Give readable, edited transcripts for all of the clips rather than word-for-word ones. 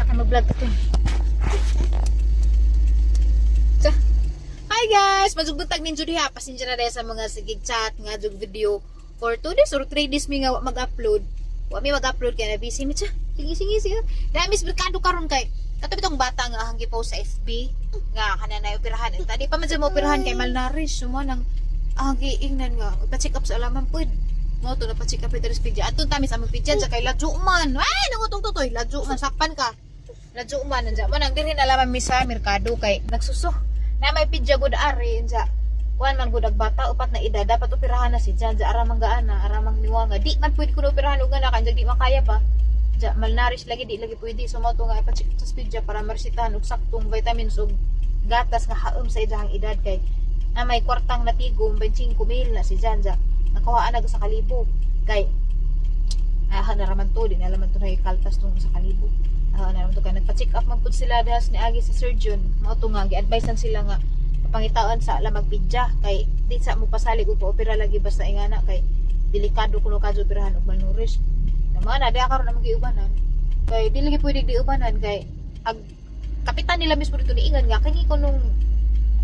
Saka mag-vlog ka to. Hi guys! Majugbutag ninyo diha. Pasensya na dahil sa mga sigig chat nga jug video for 2 days or 3 days mi nga wa mag-upload. Wa mi mag-upload kay na busy mi siya. Sige, sige, sige. Dami sa merkado karon kay kato bitong bata nga ang gipost sa FB nga kana na operahan. Tadi pa man siya maoperahan kay malnourished. So mo nang ang giingnan nga pa-check up sa alaman pud. Mo to na pa-check up diri sa pidya. Aton tami sa among pidya kay ladyo man. Ay, nangutong tutoy, ladyo man, sakpan ka. Ladyo man anja. Mo nang diri na laman mi sa merkado kay nagsuso. Na may pidya gud ari anja. Kuan man gud ag bata, 4 na edad, dapat operahan na si Jan. Aramang gaana, aramang niwanga. Di man pwede kuno operahan og anak, anja di makaya ba. Ja, malnourished lagi, di lagi pwede. So mo to nga ipa-check up sa pidya para maresetahan og saktong vitamins og gatas nga haom sa iyang edad kay na may kwartang natigom 25 mil na si Jan ja. Nakuhaan na sa kalibo kay ah na raman to, di na laman to kaltas tong sa kalibo. Ah na raman to kay nagpa-check up man pud sila dahas ni agi sa surgeon. Mao to nga gi-advisean sila nga pangitaan sa ala magpidya kay di sa mo pasalig og paopera lagi basta ingana kay delikado kuno kadyo operahan og malnourished. Na mga na di karon among giubanan kay di lagi pwede di ubanan kay ag kapitan nila mismo dito niingon nga kini ko nung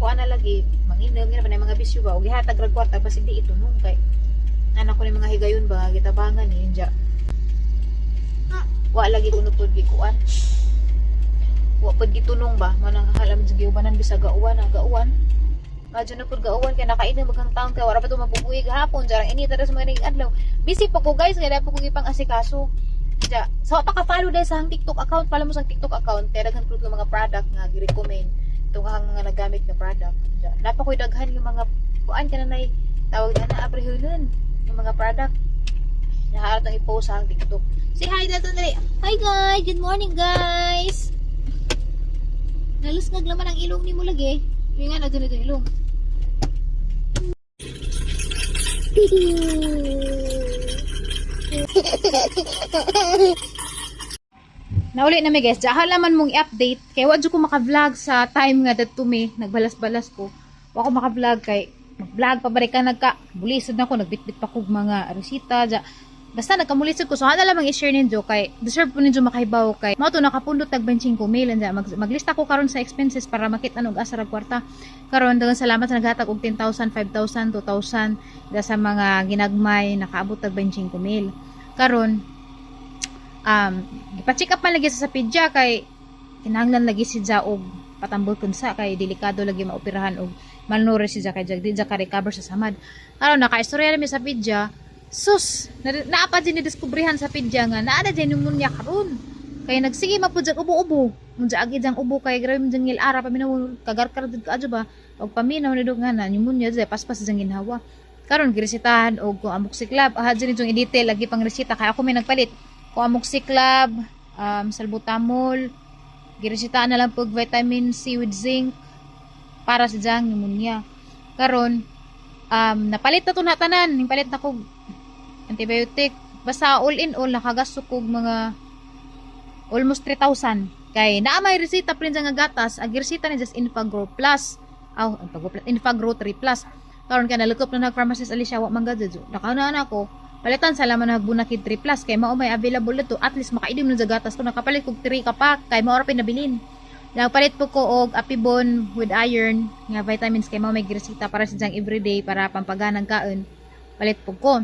kuan na lagi manginom ngina pa na mga bisyo ba og gihatag rag kwarta basig di itunong kay anak ko ni mga higayon ba gitabangan ni inja wa lagi kuno pud gikuan, wa pud gitunong ba manang halam sa giubanan bisag gauwan ang gauwan. Medyo na pud gauwan kay nakainom maghang taon kay wala pa to mabubuhi gahapon jarang init ra sa mga nig adlaw. Busy pa ko guys kay dapat ko gipang asikaso. Ja, so pa ka-follow dahil sa ang TikTok account, follow mo sa TikTok account kay daghan pud mga product nga gi-recommend itong ang mga nagamit nga product. Ja, napa ko'y daghan yung mga kuan ka na nay tawag na na aprehunon yung mga product. Naharap ang i-post sa ang TikTok. Say hi Dalton, dali. Hi guys, good morning guys. Nalusngag naman ang ilong ni mo lagi. Yung nga na dun ito ilong. Nauli na mi guys, diyan laman mong i-update kay wa jud ko maka-vlog sa time nga dadto mi nagbalas-balas ko. Wa ko maka-vlog kay mag-vlog pa bari ka nagka bulisod na ko, nagbitbit pa kog mga resita ja. Basta nagkamulisod ko, so ana lamang i-share ninyo kay deserve po ninyo makahibaw kay mao to nakapundot tag 25 mil anja. Maglista ko karon sa expenses para makita og asa ra kwarta. Karon daghang salamat sa naghatag og 10,000, 5,000, 2,000 da sa mga ginagmay, nakaabot tag 25 mil. Karon ipa-check up man lagi sa pedya kay kinahanglan lagi si Ja og patambol kunsa kay delikado lagi maoperahan og malnourished si Ja kay di ja ka recover sa samad. Karon nakaistorya mi sa pedya. Sus, naa pa din ni diskubrihan sa pedya nga naa na din pneumonia karon. Kay nagsige man pud jag ubo-ubo. Mun agi jang ubo kay grabe man jang ngilara paminaw kagarkar jud kaadyo ba. Og paminaw ni nga na pneumonia jud, paspas jang ginhawa. Karon giresetahan og kung amoxiclav, aha dyan yung i-detail lagi pang reseta kay ako may nagpalit. Kung amoxiclav, salbutamol, giresetahan na lang pag vitamin C with zinc para sa jang pneumonia. Karon napalit na to na tanan, yung palit na kog antibiotic. Basta all in all nakagasto kog mga almost 3,000. Kay naa may reseta pa rin nga gatas, ang reseta ni just Infagrow Plus. Aw, Infagrow Plus, Infagrow 3 Plus. Karon kay nalukop na nag pharmacist Alicia wa man gad. Nakauna na ako. Palitan sa laman nag Bunakid 3 Plus kay mao may available dito, at least makainom na sa gatas ko, nakapalit kog 3 ka pack kay mao ra pinabilin. Nagpalit po ko og Apibon with iron nga vitamins kay mao may gireseta para sa diyang everyday para pampaganang kaon. Palit po ko.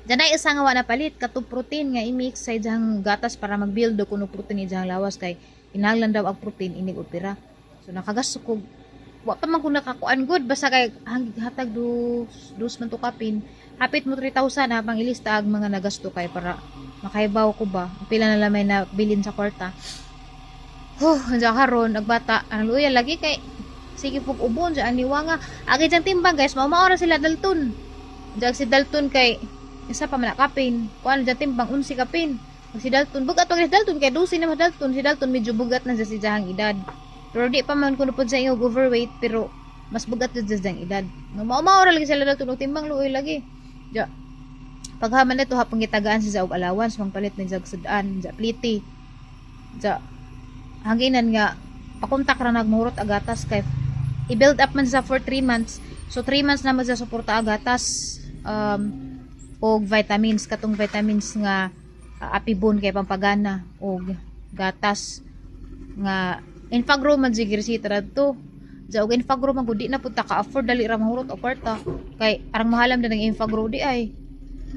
Diyan ay isa nga wa na palit katong protein nga i-mix sa iyang gatas para mag-build og kuno protein iyang lawas kay kinahanglan daw ang protein inig opera. So nakagasto ko, wa pa man ko nakakuan good, basta kay hatag dos dos man to kapin. Hapit mo 3,000 habang ilista ang mga nagasto kay para makahibaw ko ba pila na lamay na bilin sa kwarta. Huh, andiyan karon agbata ang luya lagi kay sige pug ubon diyan niwanga. Agi diyang timbang guys, mao ra sila Dalton. Diyan si Dalton kay isa pa man na kapin. Kuan dyan timbang 11 kapin. Pag si Dalton, bugat pag si Dalton kay 12 na Dalton. Si Dalton medyo bugat na sa siyang edad. Pero di pa man kuno pud sa iyo overweight pero mas bugat jud sa siyang edad. No mao mao ra lagi sila Dalton og timbang luoy lagi. Ja. Paghaman na to hapong gitagaan siya og allowance mangpalit na jag sudan, ja pliti. Ja. Hanginan nga pakontak ra nagmurot agatas kay i-build up man sa for 3 months. So 3 months na man sa suporta agatas og vitamins, katong vitamins nga apibon kay pampagana og Gatas nga Enfagrow man jud gireseta radto. Ja og Enfagrow man gud, di na pud ta ka-afford, dali ra mahurot og kwarta. Kay arang mahalam din ang Enfagrow di ay.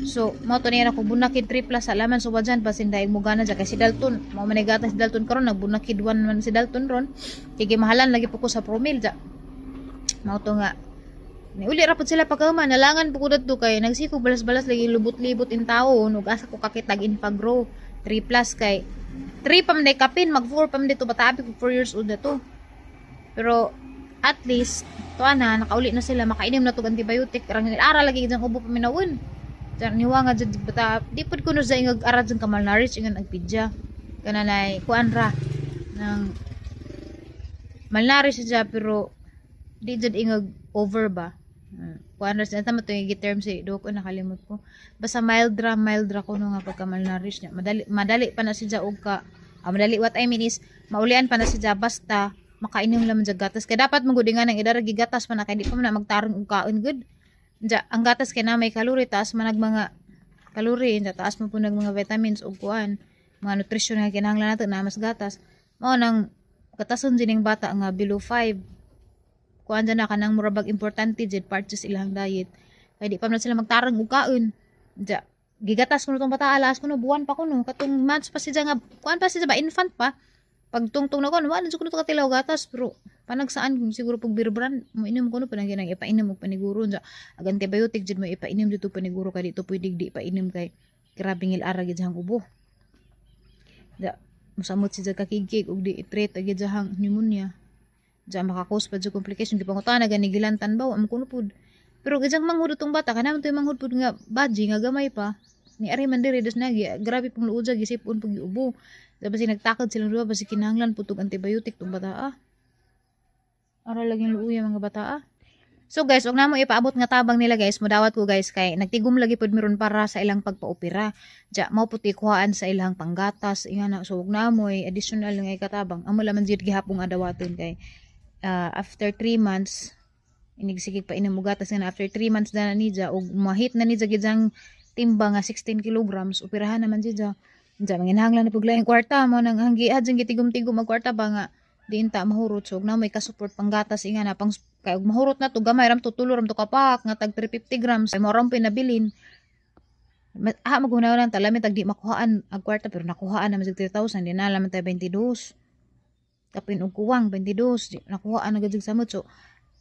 So, mao to niya ako Bonakid 3 Plus sa laman, so wadyan basin dahil mo gana dyan kay si Dalton. Mao man ay gatas si Dalton karon, nagbunakid 1 man si Dalton ron. Kay gimahalan lagi po ko sa Promil ja. Mao to nga ni uli ra pud sila pagkahuman, nalangan po ko dadto kay nagsiko balas-balas lagi, lubot-libot in taon ug asa ko kakitag Enfagrow 3 Plus kay 3 pa man day kapin, mag 4 pa man dito bata, ko 4 years old na to. Pero at least to ana nakauli na sila, makainom na tog antibiotic, rang ara lagi jang ubo paminawon. Diyan niwa nga jud bata, di pud kuno sa ingag ara jang ka-malnourished ingon ang pidya. Kananay kuan ra nang malnourished siya pero di jud ingag over ba. Kuan ra siya tama to yung term si dok ko, nakalimot ko. Basta mild ra kuno nga pagka malnourished niya. Madali madali pa na siya og ka madali, what I mean is maulian pa na siya basta makainom lang jud gatas. Kay dapat mo gud nga nang idara gigatas pa na kay di pa man na magtarong og kaon gud. Diya, ang gatas kay na may kalori, taas man nag mga kalori, diya, taas man po nag mga vitamins ug kuan, mga nutrisyon nga kinahanglan nato na mas gatas. Mao nang gatason din ning bata nga below 5. Kuan dyan na kanang murabag importante jud parts sa ilang diet. Kay di pa man sila magtarong og kaon. Diya, gigatas kuno tong bata, alas kuno buwan pa kuno katong months pa siya nga kuan pa siya ba, infant pa. Pag tungtong na kuno, wala jud kuno to katilaw gatas, pero panagsaan kung siguro pag Bear Brand mo inom kuno, panang ipainom og paniguro. Diya ag antibiotic jud mo ipainom dito paniguro kay dito pwede di ipainom kay grabe ngil ara gid siyang ubo. Da mosamot siya kakigkig ug di i-treat agad siyang pneumonia. Diya maka-cause pa jud complication, gipangutana gani gilantan ba wa mo kuno pud. Pero gijang manghud tong bata, kanang to'y manghud pud nga baji nga gamay pa. Ni ari man diri das nagi grabe pong luod gisipon pag giubo. Dapat si nagtakod silang duha basi kinahanglan pud tog antibiotic tong bata ah. Ara lagi luoy mga bata ah. So guys, wag na mo ipaabot nga tabang nila guys, mudawat ko guys kay nagtigom lagi pud meron para sa ilang pagpaopera. Ja mao puti kuhaan sa ilang panggatas inga na, so wag na mo additional nga ikatabang. Amo laman jud gihapon nga dawaton kay after 3 months inig sige pa inom og gatas nga after 3 months na niya og mahit na niya gid timba nga 16 kilograms, operahan naman siya. Diya manginahanglan na puglaing kwarta mo nang hanggiad jang gitigom-tigom og kwarta ba nga diin ta mahurot, so na may kasupport panggatas inga na pang kay og mahurot na to, gamay ram to, tulo ram to kapak nga tag 350 grams ay mao ram pinabilin. Ah, magunaw lang talami tag di makuhaan ang kwarta, pero nakuhaan naman sig 3,000, di na laman tayo 22 kapin og kuwang 22, di nakuhaan na gud samot. So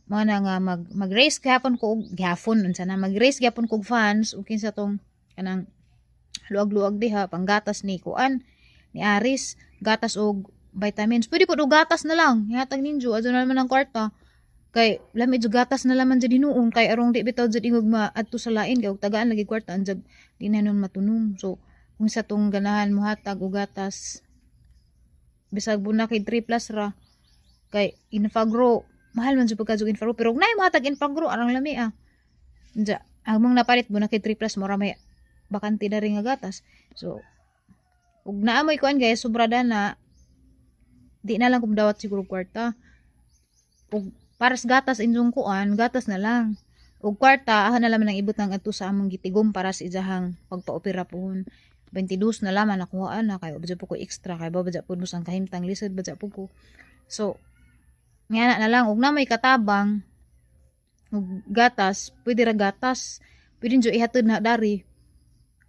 mga na nga mag mag-raise gihapon ko og gihapon unsa na, mag-raise gihapon ko og funds ug kinsa tong kanang luag-luag diha panggatas ni kuan ni Aris, gatas og vitamins. Pwede po og gatas na lang ihatag ninyo, adto na naman ang kwarta kay lami jud gatas na laman jud hinuon kay arong di bitaw jud ingog maadto sa lain kay og tagaan lagi kwarta anjag di na nun matunong. So kung sa tong ganahan mohatag og gatas bisag Bonakid 3 Plus ra kay Enfagrow mahal man jud pagka jud Enfagrow, pero og naay mohatag Enfagrow arang lami ah. Unsa ang mong napalit, Bonakid 3 Plus, mura may bakante na rin nga gatas. So ug naa moy kuan guys, sobra na, di na lang kung dawat siguro kwarta ug para sa gatas inyong kuan, gatas na lang ug kwarta aha na laman ang ibutang adto sa among gitigom para sa iyahang pagpaopera pohon. 22 na laman nakuhaan na kay badya po ko extra kay babadya po ang kahimtang, lisod badya po ko. So nga na lang ug na may katabang ug gatas, pwede ra gatas, pwede nyo ihatod na dari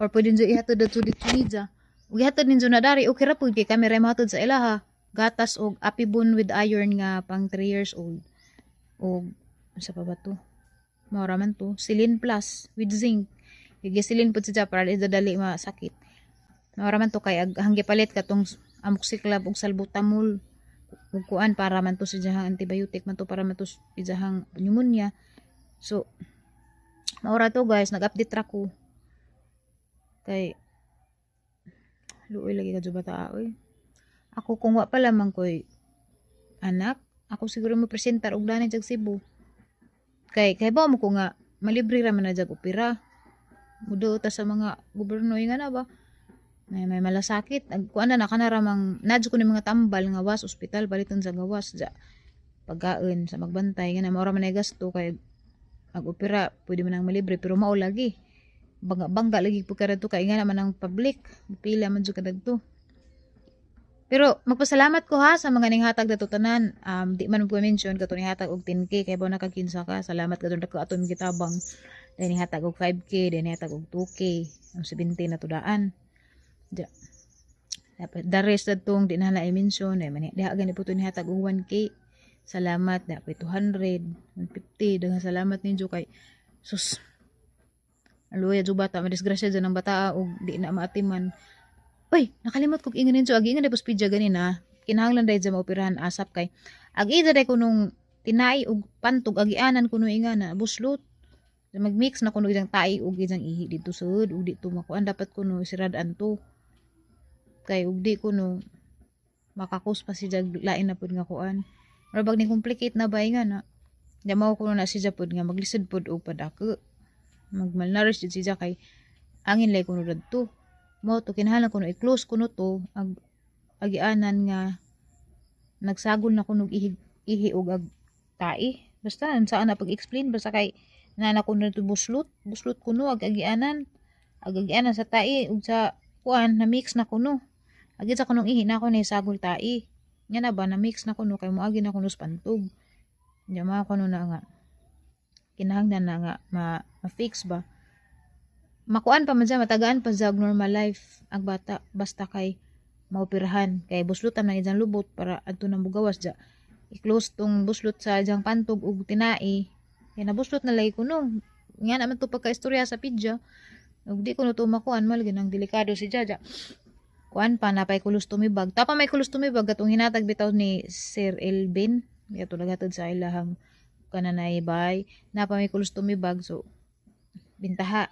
or pwede nyo ihatod dito dito niya. Ug ihatod ninyo na dari, okay ra pud kay kami ra mohatod sa ilaha gatas og Apibon with iron nga pang 3 years old og unsa pa ba to, mao ra man to, Silin Plus with zinc. Gisilin pud siya para di dali masakit. Mao ra man to kay ag hanggi palit katong amoxiclav ug salbutamol ug kuan para man to sa iyahang antibiotic man to para man to sa iyahang pneumonia. So mao ra to guys, nag-update ra ko kay luoy lagi ka bata oy. Ako kung wa pa lamang ko'y anak, ako siguro mo presentar og dani jag Cebu. Kay ba mo ko nga malibre ra man na jag opera. Mudo ta sa mga gobyerno nga na ba. May malasakit. Ag kuan na kana ra mang nadyo ko ni mga tambal nga was ospital baliton sa gawas ja. Pagkaon sa magbantay nga na mao ra man ay gasto kay ag opera pwede man nang malibre pero mao lagi. Bangga bangga lagi pud ka radto kay nga naman ang public. Pila man jud ka dagto. Pero magpasalamat ko ha sa mga ninghatag dato tanan. Di man ko mention kato nihatag og 10K kay ba nakakinsa ka. Salamat kadto dako aton gitabang. Dahil nihatag og 5K, dahil nihatag og 2K, ang 70 na tudaan. Ja. Dapat the rest datong di na i-mention ay man diha gani po to nihatag og 1K. Salamat dapat 200, 150. Daghang salamat ninyo kay sus. Aluya jud bata, madisgrasya dyan ang bata og di na maatiman. Uy, nakalimot kog ingon ninyo, agi ingon pos pidya ganina. Kinahanglan dahil dyan maoperahan asap kay agi dai ko nung tinai og pantog, agianan kuno ingana buslot. Magmix na kuno ijang tai ug ijang ihi dito sud ug dito makuan, dapat kuno sirad-an to. Kay ug di kuno makakos pa si jag lain na pud nga kuan. Murag ni complicate na ba nga na. Di mao kuno na siya pud nga maglisod pud og padako. Magmalnourished jud siya kay angin lay kuno dadto. Mao to kinahanglan kuno i-close kuno to ag agianan nga nagsagol na kuno ihi ihi og ag tai. Basta saan na pag-explain, basta kay na kuno to buslot, buslot kuno ag agianan. Ag agianan sa tai ug sa kuan na mix na kuno. Agi sa kunong ihi na ako ni sagol tai. Nga na ba na mix na kuno kay moagi na kuno sa pantog. Nya mao kuno na nga kinahanglan na nga ma-fix ba. Makuan pa man siya, matagaan pa siya og normal life ang bata basta kay maoperahan kay buslutan na ijang lubot para adto na mugawas ja. I-close tong buslot sa ijang pantog ug tinai. Kay nabuslot na lagi kuno. Nga naman to pagka-istorya sa pidya. Ug di kuno to makuan mal ginang delikado si Jaja. Kuan pa napay colostomy bag. Tapa may colostomy bag atong hinatag bitaw ni Sir Elvin. Yato naghatod sa ilahang kananay bay. Napa may colostomy bag, so bintaha.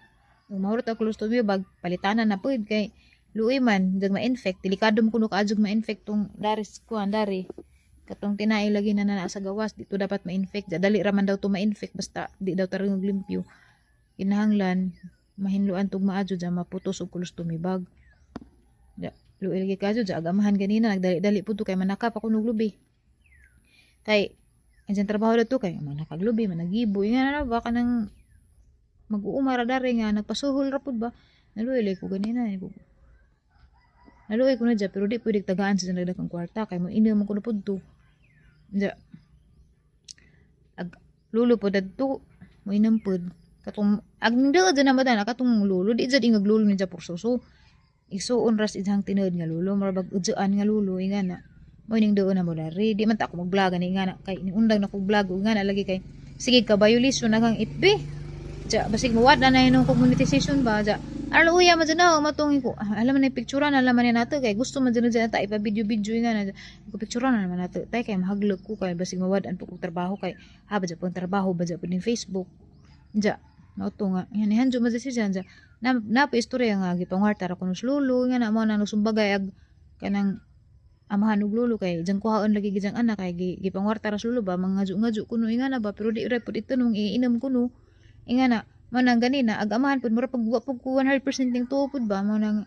Ug mahurot ang colostomy bag, palitanan na pud kay luoy man dag ma-infect, delikado mo kuno kaadjog ma-infect tong daris kuan dari katong tinai lagi na naa sa gawas dito dapat ma-infect. Dali ra man daw to ma-infect basta di daw tarong limpyo. Kinahanglan mahinluan tug maadyo dyan maputos og colostomy bag. Ja, luoy lagi kaadyo dya agamahan ganina nagdali-dali pud to kay manakap ako nog lubi. Kay andyan trabaho dato kay manakaglubi, managibo nga na ba kanang mag-uuma ra dari nga nagpasuhol ra pud ba. Naluoy lagi ko ganina eh. Naluoy ko na dya pero di pwede tagaan sa nagdakang kwarta kay mo inom man ko na pud to. Dya. Ag lulo po dadto mo inom pud. Katong ag nindot dyan naman na katong lulo di jud ingag lulo ni dya pursoso. Isuon ras ijang tinuod nga lulo, murag bag udyoan nga lulo inga na. Mo ning doon na mo dari di man ta ako mag-vlog ani nga na kay niundang na ko vlog ug nga na lagi kay sige ka violation na kang FB. Dya basig mawad na na yun kog monetization ba dya. Ano uya man dyan na matong ko. Ah, alam man na picture na alam man nato kay gusto man dyan dyan ta ipa video video nga na ko picture na naman nato tay kay mahaglog ko kay basig mawad-an po kog trabaho kay ha ba dya pong trabaho ba dya po ning Facebook. Dya mao to nga yan hanjo man dyan siya dya. Na na po istorya nga gipangwarta ra kuno sa lulo nga na mo na nusumbagay ag kanang amahan og lulo kay diyang kuhaon lagi gijang anak kay gipangwarta ra sa lulo ba, mga ngadyo kuno inga na ba, pero di ra pud itanong iinom kuno inga na. Mo nang ganina ag amahan pud mura pag wa pud ko 100% ning tuo pud ba. Mo nang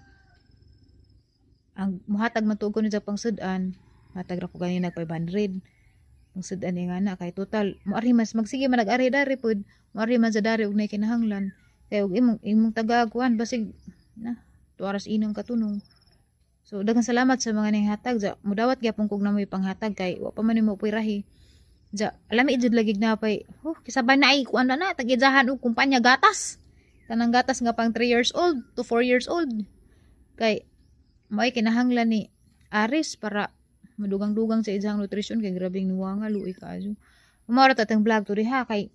ang muhatag man tuog ko ni pang sud-an, hatag ra ko ganina 500 ang sud-an nga na kay total moari mas magsige man nag-ari dari pud, moari man sa dari og nay kinahanglan kay og imong imong taga kuan basig na tuaras inang katunong. So daghang salamat sa mga ninghatag ja. Mudawat gyapon kog namoy panghatag kay wa pa man nimo pirahi ja. Alami jud lagi napay oh kisabay na ay kuan na na tag-ijahan og kumpanya gatas, kanang gatas nga pang 3 years old to 4 years old kay mao'y kinahanglan ni Aris para madugang-dugang sa ijang nutrition kay grabing nuwanga, luoy kaayo. Mao ra tatang vlog to diha kay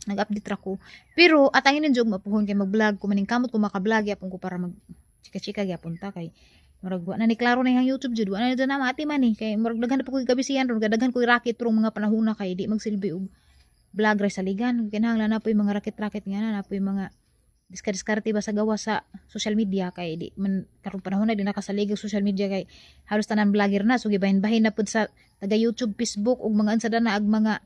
nag-update ra ko. Pero atangin ninyo og mapuhon kay mag-vlog ko, maning kamot ko maka-vlog yapon ko para mag chika-chika gyapon ta kay murag wa na ni klaro na yung YouTube jud, wa na ni na mati man ni kay murag daghan na po ko'y kabisihan ron, daghan ko'y racket rong mga panahona kay di magsilbi og vlog ra saligan. Kinahanglan na po yung mga racket-racket nga na po yung mga diskarte ba sa gawa sa social media kay di man karong panahon na di nakasalig ang social media kay halos tanan vlogger na, so gibahin-bahin na pud sa taga YouTube, Facebook ug mga unsa na ag mga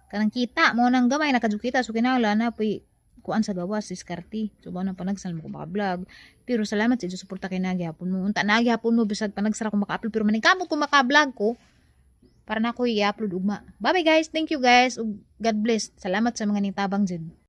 kanang kita mo nang gamay na kita. So kinahanglan na puy kuan sa gawas, diskarte. So mao nang panagsal mo ko maka-vlog, pero salamat sa inyo suporta kay nagyapon mo unta nagyapon mo bisag panagsara ko maka-upload, pero maning kamot ko maka-vlog ko para na ako i-upload ugma. Bye bye guys, thank you guys ug God bless. Salamat sa mga ningtabang jud.